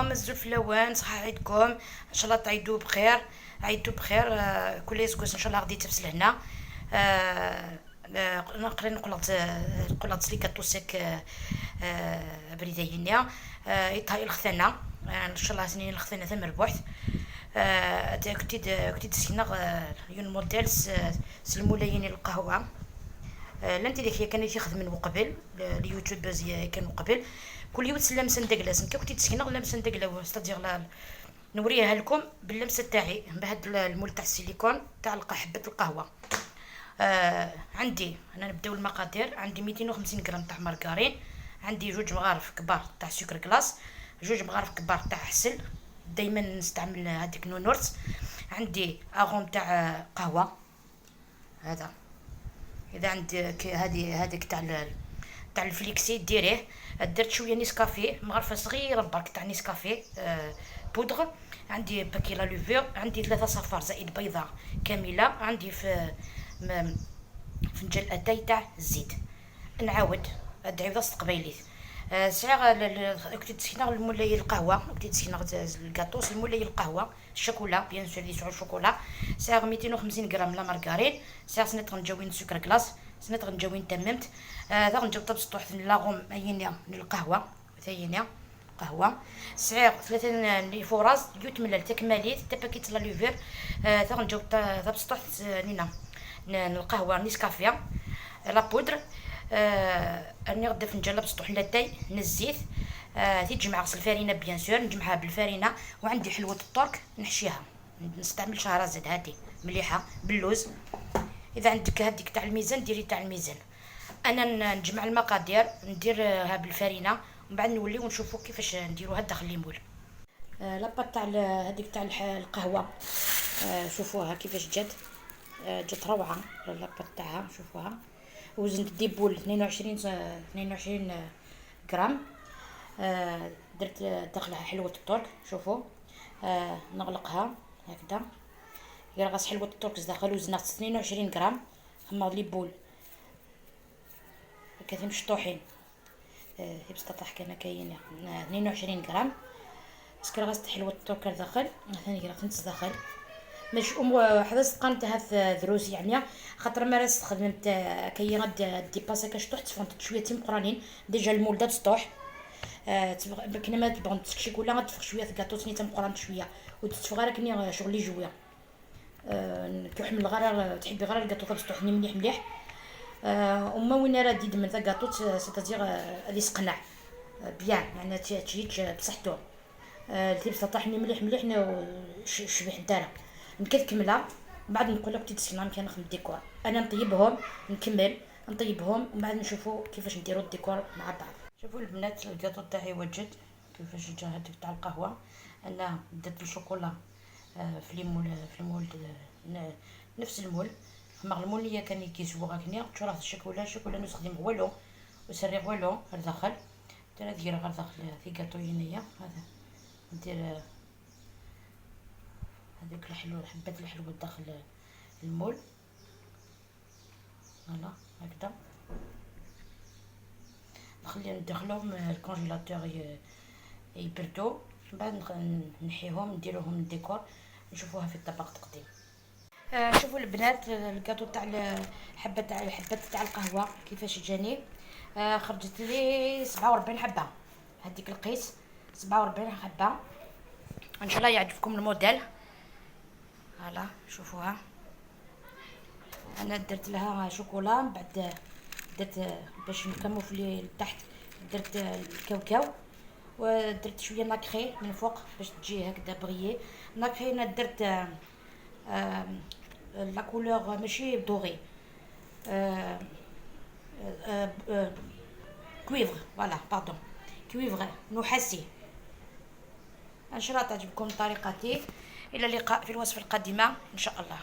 عليكم، azul fellawen، صحة عيدكم، ان شاء الله تعيدوا بخير، عيدتوا بخير. كل يسكوس ان شاء الله غادي تفسل هنا. نقدر نقول les gâteaux secs بريداينيا يطهي الخثانة، ان شاء الله سنين الخثانة ثم ربحت. كنت تسكنا يون موديل سلمولايين القهوة. لانتي ديك هي كان يخدم من قبل les youtubeuses كانوا قبل كل يوم تسلم سندقلاس. كنتي تسكنا لمسن دقلا، c'est-à-dire نوريها لكم باللمسه تاعي بهاد ال moule تاع السيليكون تاع حبه القهوه. عندي انا، نبداو المقادير. عندي 250 غرام تاع مارغرين، عندي جوج مغارف كبار تاع sucre glace، جوج مغارف كبار تاع عسل، دائما نستعمل هذيك Nounours. عندي arôme تاع قهوة هذا، اذا عندك هذه هذيك تاع ال flexible ديريه. درت شوية نيسكافيه، مغرفه صغيرة برك تاع نيسكافيه بودغ. عندي paquet la levure، عندي ثلاثة صفار زائد بيضة كامله، عندي في فنجان اتاي تاع الزيت. نعاود ادعي قبيليت. ساعة كنت تسكنا المولاي القهوة، كنت تسكنا الكاطو المولاي القهوة ال chocolat، bien sûr دي الشوكولا. ساعة 250 غرام la margarine، ساعة سنة غنجاوين sucre glace، سنة غنجاوين تممت هذا غنجاو طبس l'arôme اينيا القهوة ثاينيا قهوة. سعير ثلاثة les فوراز يوت من تكماليت تا paquet la levure. ذا غنجاو تبسطوح نينا القهوة نيسكافيه la poudre. اني غدا فنجان بسطوح لاتاي الزيت. تيجمع غسل الفرينه، bien sûr نجمعها بالفرينه. وعندي حلوة الترك نحشيها، نستعمل شهرزاد هادي مليحة باللوز. اذا عندك هذيك تاع الميزان ديري تاع الميزان. انا نجمع المقادير، نديرها بالفرينه ومن بعد نوليو ونشوفوا كيفاش نديروها داخل les moules. La pâte تاع هذيك تاع القهوه، شوفوها كيفاش جات. جات روعه la pâte تاعها، شوفوها. وزنت des boules 22 غرام. درت داخلها حلوة الترك، شوفوا. نغلقها هكذا غير غاس حلوة الترك داخل. وزنت 22 غرام خمر les boules كثير مشطوحين. بس كان كاين 22 غرام سكر غاس حلوة الترك داخل ثاني غير خمس داخل. مش ام حدا قانت هاد دروس، يعني خاطر ما راس خدمت كي غاد dépasser كاش طوح تفونت شوية تيم قرانين. déjà ال moule دا تطوح. كنا ما تبغى شيكولا غتفخ شوية كاطو تني تمقران شوية وتتفغ غير كني شغل les jouets. تحمل غير تحبي غير الكاطو تبسطوح مليح مليح. وما وين راه ديد من gâteau، c'est-à-dire غادي يسقنع bien، يعني تشيتش بصحتو. تلبس طاحني مليح مليح شبيح دارا نكاد كمله. بعد نقول لك تسنى كان نخدم الديكور. انا نطيبهم، نكمل نطيبهم ومن بعد نشوفوا كيفاش نديروا الديكور مع بعض. شوفوا البنات، الكاطو تاعي وجد، كيفاش جا هذيك تاع القهوه. انا درت الشوكولا في les moules، في ال moule نفس ال moule خمر ال moule هي كان كيسوا غاكني تشرح الشوكولا. الشوكولا نستخدم والو وسري والو غير داخل ترى دير غير داخل في كاطو هنايا. هذا ندير هذوك الحلو حبات الحلوة داخل ال moule، voilà هكذا. نخلي ندخلهم ال congélateur يبردو، من بعد نحيهم نديروهم الديكور، نشوفوها في الطبق تقديم. شوفوا البنات الكاطو تاع الحبة تاع الحبات تاع القهوة كيفاش جاني. خرجت لي 47 حبه، هذيك القيس 47 حبه. ان شاء الله يعجبكم ال modèle. voilà شوفوها، انا درت لها شوكولا، من بعد درت باش ن camoufler لتحت درت الكاوكاو، ودرت شوية nacré من فوق باش تجي هكذا brillé. nacré انا درت la couleur ماشي doré، cuivre، voilà pardon، cuivre نحاسي. ان شاء الله تعجبكم طريقتي. الى اللقاء في الوصفة القادمة ان شاء الله.